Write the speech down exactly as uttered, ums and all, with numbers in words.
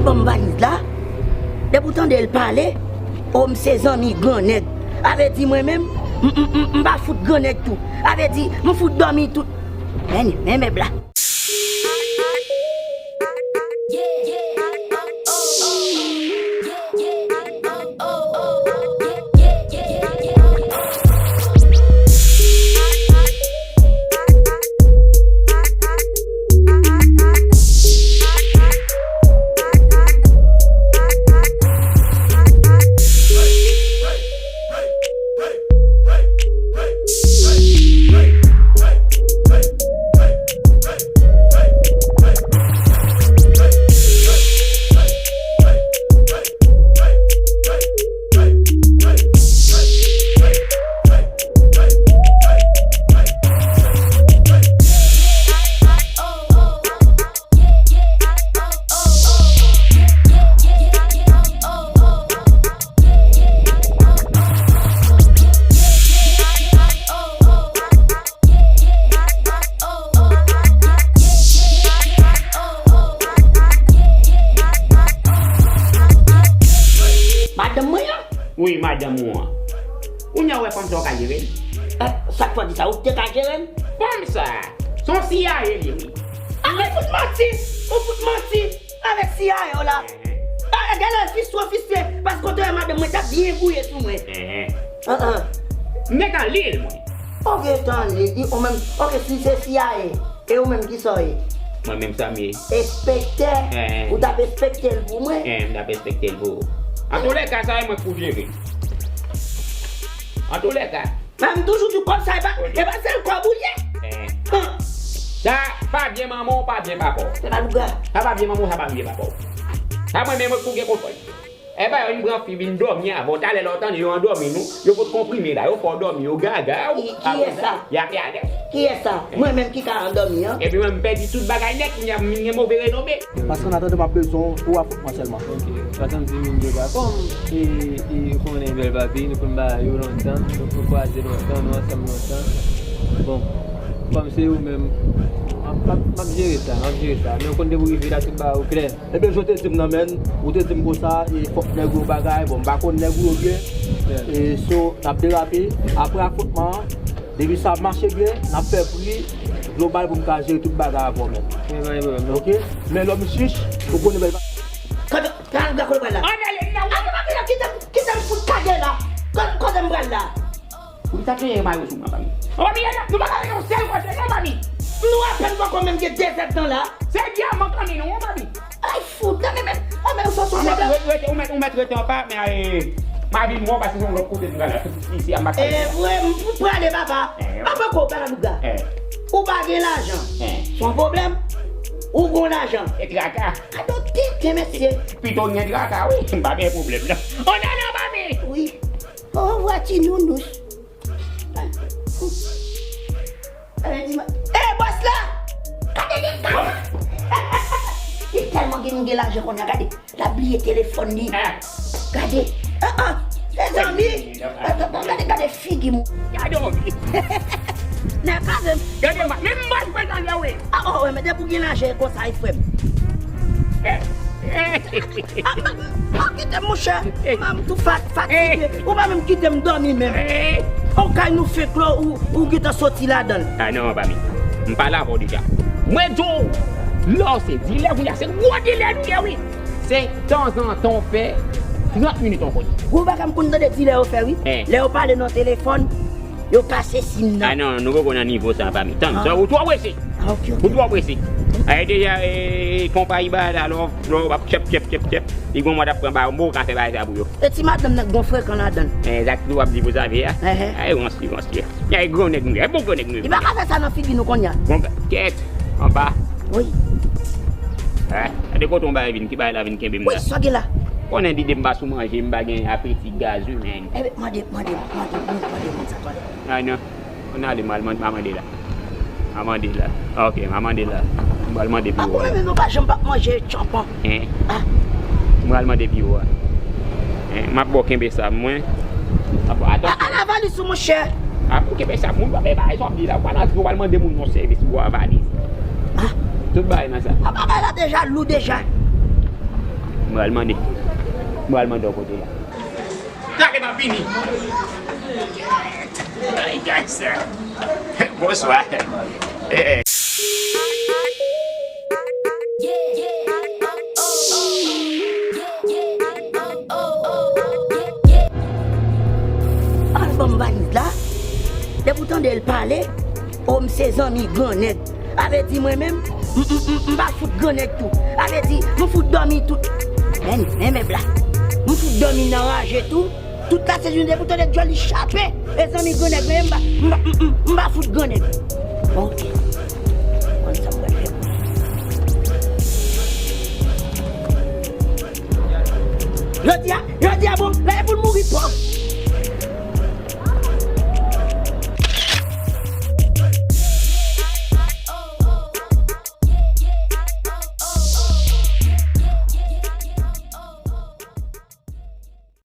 Fanm valiz la, depi w tande l pale, o m se zanmi gran nèg. A vle di mwen menm, m, m, m, m pa fout gran nèg tou. A vle di, m fout dòmi tout. Men, men mèb la. Madanm mwen an? Wi, madanm ou an. Kounye a w wè fanm sa w ka jere l? Eh, sa k fè w di sa? Ou te ka jere l? Fanm sa, se yon C I A li ye, wi. Ah, ou fout manti! Ou fout manti! Avèk C I A w la. Ah, genlè l fistwe, fistwe, paske w te wè madanm mwen t ap byen gouye sou mwen. Enhen. An, an. M gentan li l, mwen. Ok, tan li, li, ou menm, ok, si se C I A, e ou menm ki sa w ye? Mwen menm sa m ye. Enspektè? Enhen. Ou t ap enspekte l pou mwen? Enhen, m t ap enspekte l pou ou. Antoulèka, sa e mwen k pou jere. Antoulèka. Men m toujou di w kòb sa, e pa, e pa sèl kòb ou ye. Enhen. An. Sa pa byen manman w, pa byen papa w. Se pa louga. Sa pa byen manman w, sa pa byen papa w. Sa mwen menm mwen k pou gen kontwòl. E ba yo vin pran fi, vin dòmi avè w. Talè lè w tande yo andòmi nou, yo pot konprime la, yo fè w dòmi, yo gaga w. Ki, kiyès sa? Y ap gade. Kiyès sa? Mwen menm ki ka andòmi an? Epi mwen m pèdi tout bagay nèt, kounye a m vin gen move renome. Paske an atandan m ap bezwen w pou afwontman sèlman. Ok. Paske m di moun yo pa kòm, e, e, ou konnen bèl papi, nou konn bagay yo lontan, nou, nou kwaze lontan, nou ansanm lontan. Bon, kòm se ou menm, m ap, m ap, m ap jere sa, m ap jere sa. Men ou konn depi w rive la, tout bagay ou klè. Ebyen, jan w te di m nan, men, ou te di m konsa, e fòk nèg yo bagay, bon, m pa konn nèg ou yo byen. Yeah. E so, n ap derape. Apre afwontman an, depi sa ap mache byen, n ap fè pri global pou m ka jere tout bagay avè w, men. Yeah, pa gen pwoblèm, non. Ok? Men lè m chich, ou konnen bagay. Kote, kote m pral la? Ann ale, n a... Kite m, kite m fout kage la. Kote, kote m pral la? Ou ta genyen mayo sou mwen, mami. Mami, nou pa ka rete yon sèl kote, non, mami. Nou apèn poko menm gen de zèdtan la. Se dyaman k anni nou, mami. Ay, fout, gade men, oh, men ou sòt sou mwen la. Ou mèt, ou mèt rete anba, men, eh, m a vin wè w, paske se yon lòt kote m pral la. Isi a, m pa ka rete. Eh, vre, m pou prale, papa. Eh. Apa ko, Baralouga? Eh. Ou pa gen lajan. Eh. Se yon pwoblèm? Ou gon lajan? E traka. Gade yon tenten, mesye. Pito gen traka, wi. M pa gen pwoblèm, non. On a la, mami. Wi. Orevwa, ti nounous. Eh, bòs la! Gade li, gade! Li tèlman gen, gen lajan kounye a, gade. L ap bliye telefòn li. Gade. Ah, ah, mezanmi! Gade, gade figi m. Gade, mami. Nan kave m. Gade, ma, men m pa jwe nan lè, wi. Ah, oh, men depi w gen lajan, e konsa, e frè m. Eh, eh. Ah, ah, kite m, monchè. Eh. M tou fa-, fatige. Eh. Ou pa menm kite m dòmi menm. Eh. Yon kay nou fenk lò, ou, ou gentan soti ladan l. Ah, non, pa mi. M pale avè w deja. Mwen di w, lè w se dilè, kounye a se gwo dilè nou ye, wi. Se tanzantan w fè trant minit yon kote. Gwo bagay m konn tande dilè yo fè, wi. Eh. Lè yo pale nan telefòn, yo kase sim nan. Ah non, nou poko nan nivo sa, pa mi. Tann, sa, ou twò prese. Ah, ok, ok. Ou twò prese. Ay, deja, eh, konpayi ba la, lò, lò, w ap tchèp, tchèp, tchèp, tchèp. Li gon mwa t ap pran ba, m poko ka fè bagay sa pou yo. E ti madanm nan gon frekan ladan l. Eh, sa ki w ap di pou sa, vi a? Ehe. Ay, ranse, ranse. Ay, gran nèg nou ye. Ay, bon gran nèg nou ye. Li pa ka fè sa nan figi nou kounye a. Bon, kèt, anba. Wi. Eh, gade kote yon bagay vin, ki bagay la vin kenbe m la. Wi, sa gen la. Konnen lide m pa sou manje, m pa gen apeti gaz, wi, men. Ebyen, mande, mande, mande, mande, mande moun sa, tande. Ah, non. Ann ale, m al mande, m a mande la. M a mande la. Ok, m a mande la. M pral mande pi wo a. Ah, ou menm, nou pa janm p ap manje tchanpan. Hein? Ah. M pral mande pi wo a. Hein, m ap ba w kenbe sa, mwen. M ap ba w, atò. Ah, ala valiz ou, monchè. Ah, pou kenbe sa, moun pa bay bagay sa w ap di la, ou pral antre, ou pral mande moun yon sèvis pou w a valiz. Ah. Tout bagay nan sa. Ah, bagay la deja lou deja. M pral mande. M pral mande yon kote la. Gade m ap vini. Ay, gad sa. Bonswa. Eh, eh. Al ban m valiz la. Depi w tande l pale, o, m se zanmi grannèg. A vle di mwen menm, m, m, m, m pa fout grannèg tou. A vle di, m fout dòmi tout. Men, men, men bla. M fout dòmi nan raje tou. Tout la se jounen depi w tande djòl li chape. E zanmi grannèg, men m pa, m pa, m, m, m pa fout grannèg. Ok. Konn sa m pral fè pou li. Jodi a, jodi a, bon, la e pou l mouri pòv.